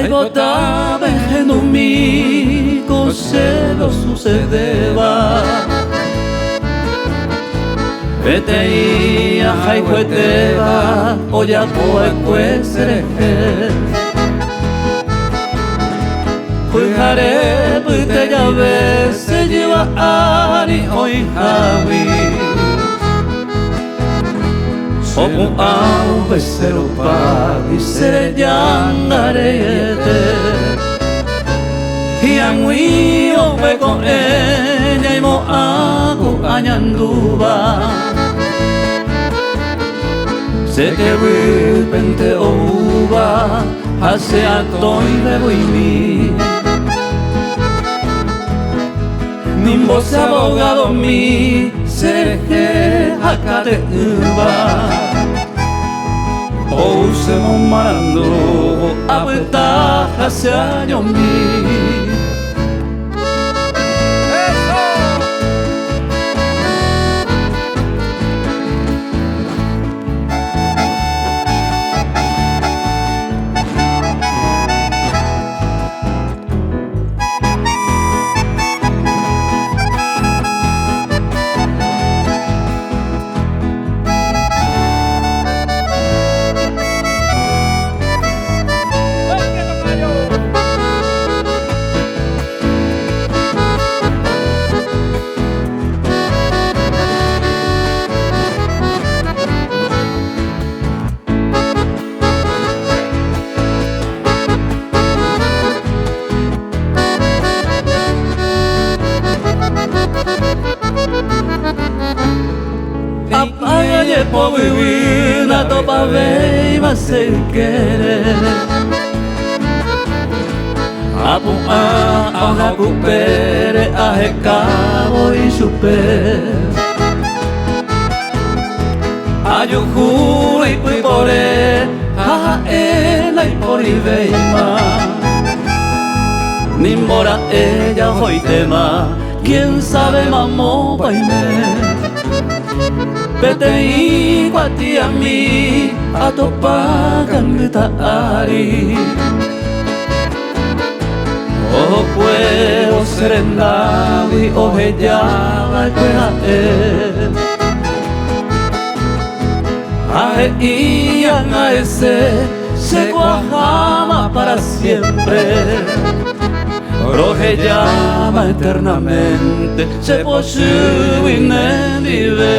Aipota pehendumi ko chéve osucedéva. Peteĩ ahayhuetéva ojapo va'ekue cherehe. Pyhare pyte jave che jyva ári oĩhágui. Opu'ã upe che rupágui che rejanga reiete. Hi'ag̃ui upe ko'ẽ ñaimo'ã ku añandúva. Che kevýpente oúva ha che atõi vevuimi. Nimbo che abogadomi che rehe hakate'ỹva. Ou che momarandu apyta ha che añomi. Apága jepovyvy ndatopavéiva che ykére. Apu'ã aha kupére ahekávo ichupe. Ajuhu ipypore ha ha'e ndaiporivéima. Nimbora'e jahoitéma, quién sabe mamópa oime. Peteĩ kuatiami atopa kangyta ári. Ohokuévo che rendágui oheja va'ekue ha'e. Ha he'i ág̃a hese che kuaháma para siempre. Rohejáma eternamente che pochýgui nendive.